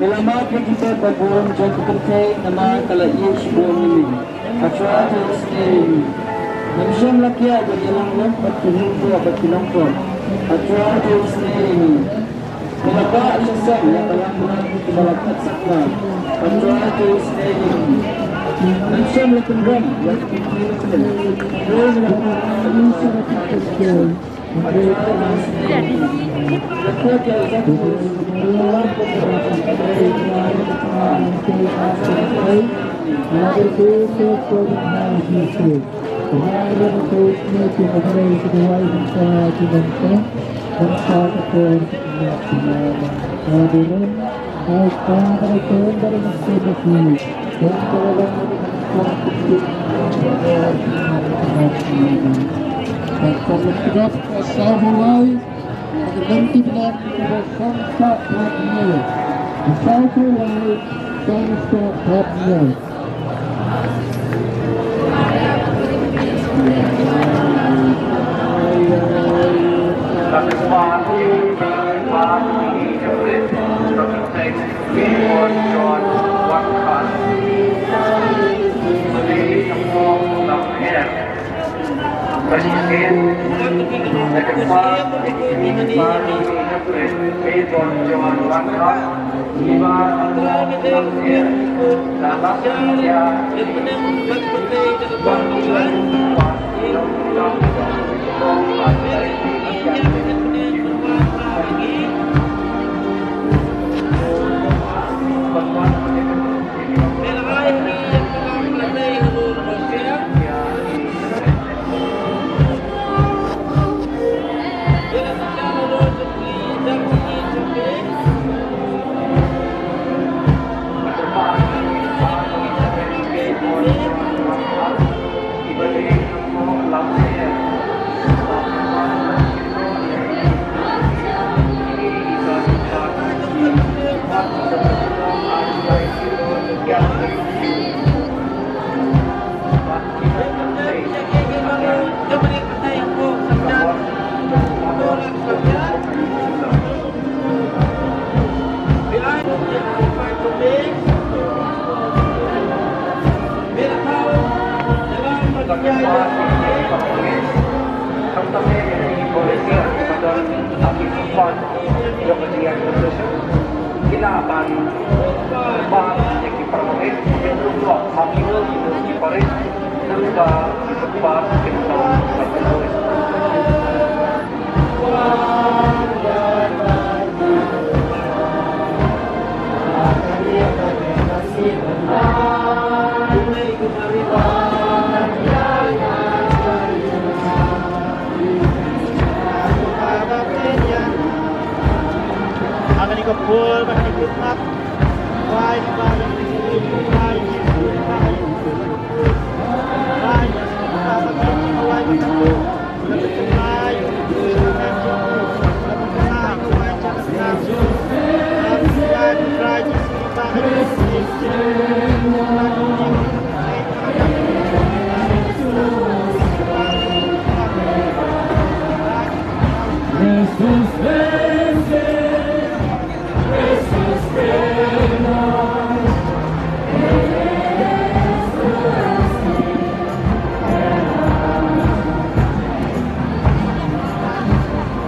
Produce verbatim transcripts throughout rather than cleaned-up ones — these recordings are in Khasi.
Ngi la map ïa ki bad ba bun jong ka kynthei namar ka la ïeit shibun ïa ngi. Ka Trai to isynei ïa ngi. Ngim shym la kiar ban ïalang lok bad ki hynriew bad ki nongkrep. Ka Trai to isynei ïa ngi. Ngi la bah ïa ka seng ïa ka lam bnai kiba la khat sakma. Ka Trai to isynei ïa ngi. Ngim shym la kynrem ïa ka kynthei.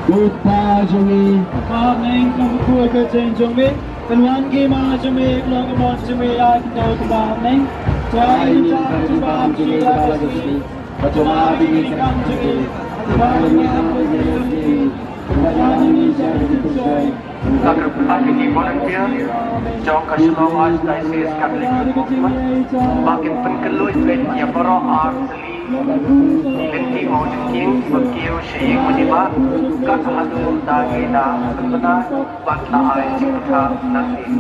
Ko Pa jong ngi, ba ha bneng, to kyrkhu ïa ka kyrteng jong me, to wan ka hima jong me, to long ka mon jong me, ïa kito kiba ha bneng. To ai ïa ngi mynta ka jingpynbam jong ngi kaba la ka sngi, bad to map ïa ngi ka kam jong ngi, kaba ngi map ïa ki. Ka kyrpad ïa ki volunteer jong ka Shillong Archdiocese Catholic Youth Movement ba kin pynkylluid beit ïa baroh ar tylli lynti mawjynkieng kiba kiew sha ïing manyabah, kat haduh da ngi da pynbna bad da ai jingpyrkhat na ki.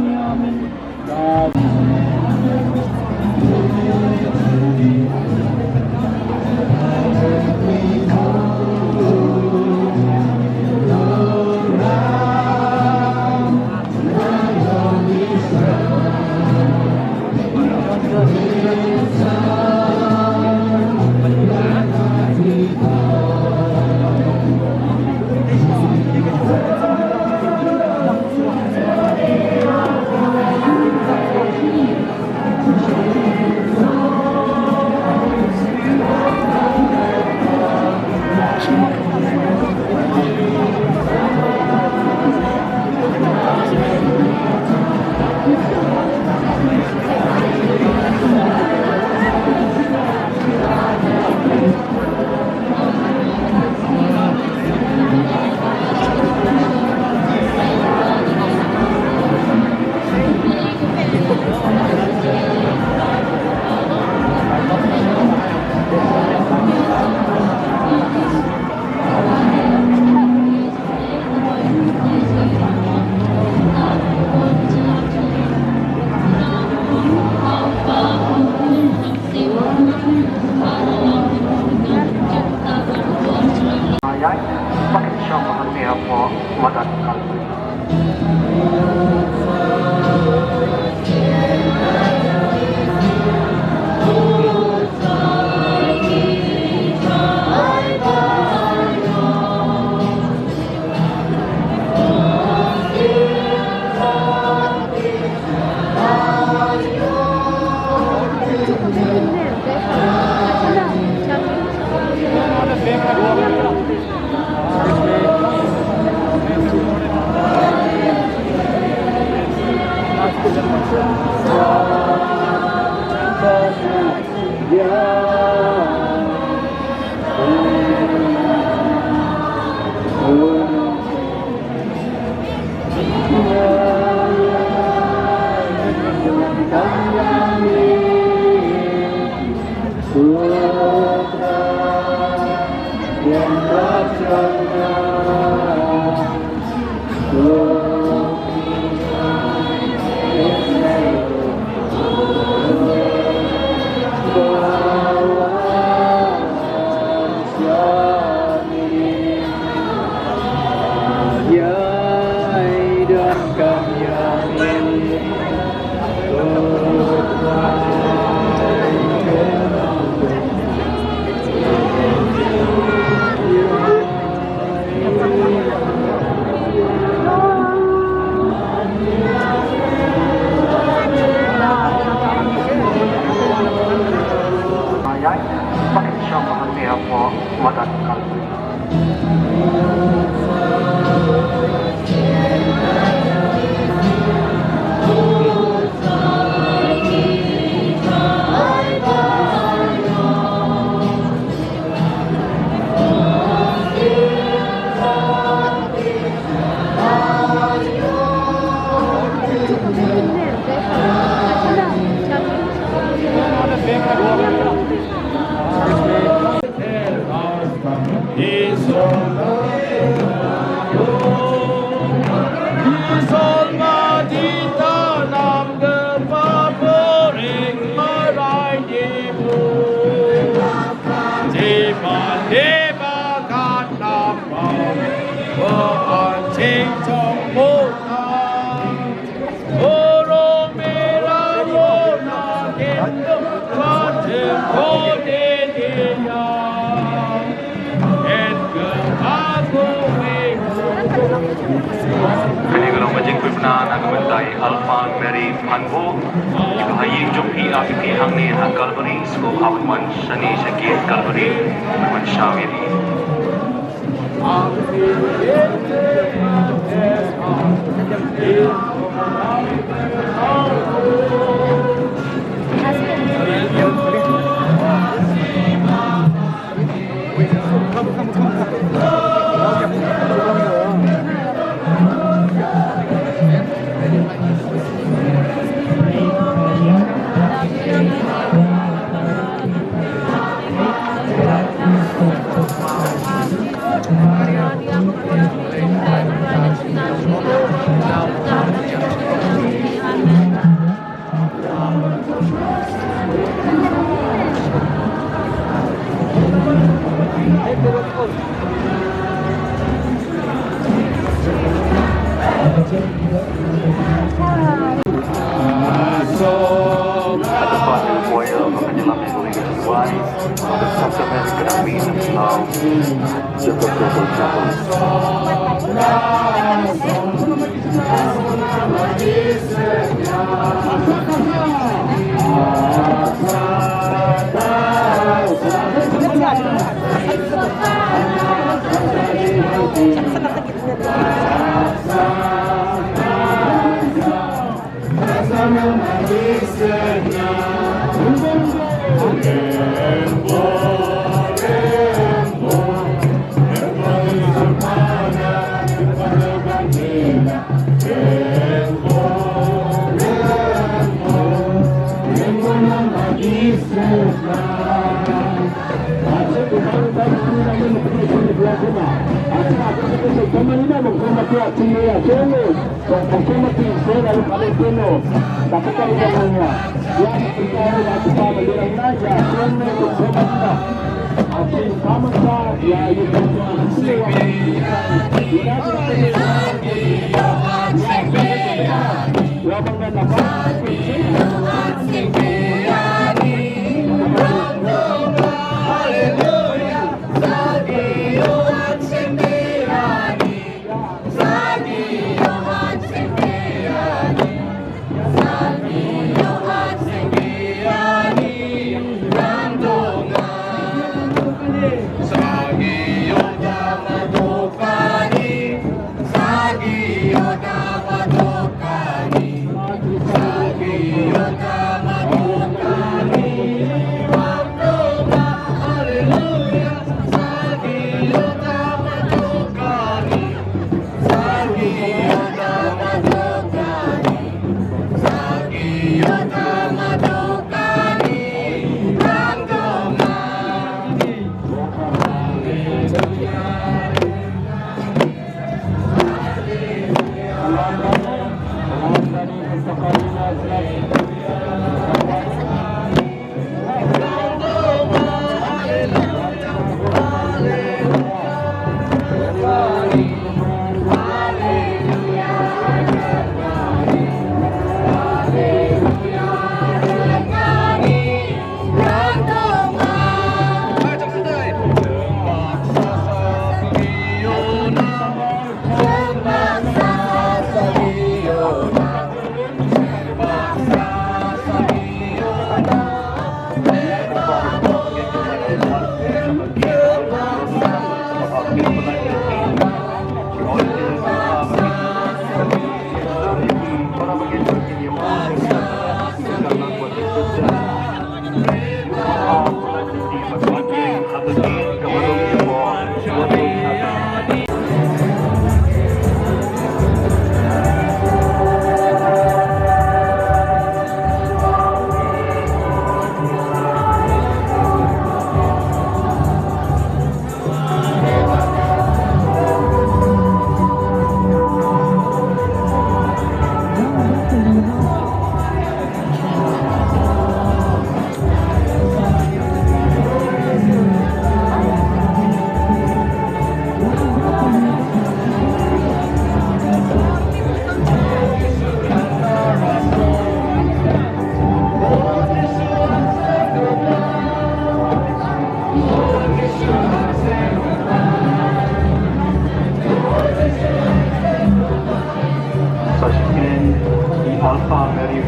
Madan Kalbari. Ayai, pakin shong hangne hapoh madan Kalbari. Kane ka long ka jingpynbna na ka bynta i Alpha Mary Phanbo. Ki ha ïing jong phi, ap ïa phi hangne ha Kalbari, sngewbha ban wan shane sha gate Kalbari, ban wan shah ïa phi.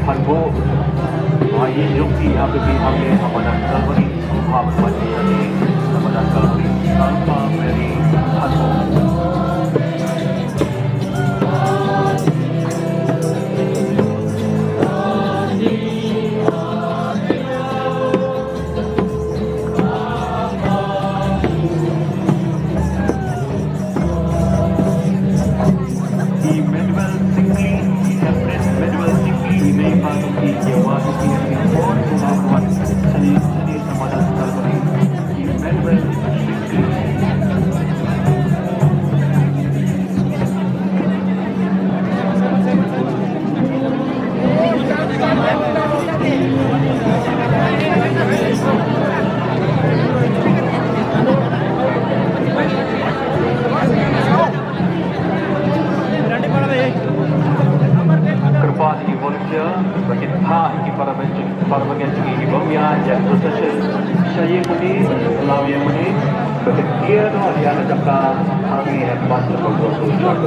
Hanbo, ha ïing jong phi haba phi hangne ha madan Kalbari, ha ban wan ïa ïa ha madan Kalbari, Kalba Mary Hanbo. I Medwell Sikli, i Captain Medwell Sikli, i mei ba jong ki, i ïa wad ïa ki ha ki por, kumba wan shane, shane sha madan Kalbari. I Medwell Sikli. Kyrpad ïa ki volunteer ba kin phah ïa ki para bangeit, para bangeit jong ngi ki bym ïaid ïa ka procession sha ïing mane, law ïing mane, ba kin clear noh ïa ka jaka hangne ha Pastor Control Road.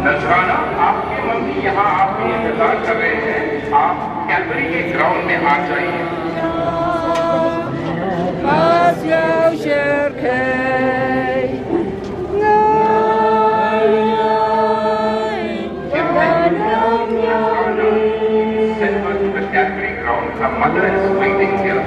नजराना, आपके मंत्री यहाँ आपका इंतजार कर रहे हैं, आप कैलवरी के ग्राउंड में आ जाइए। Send her to the Calvary ground. Her mother is waiting here.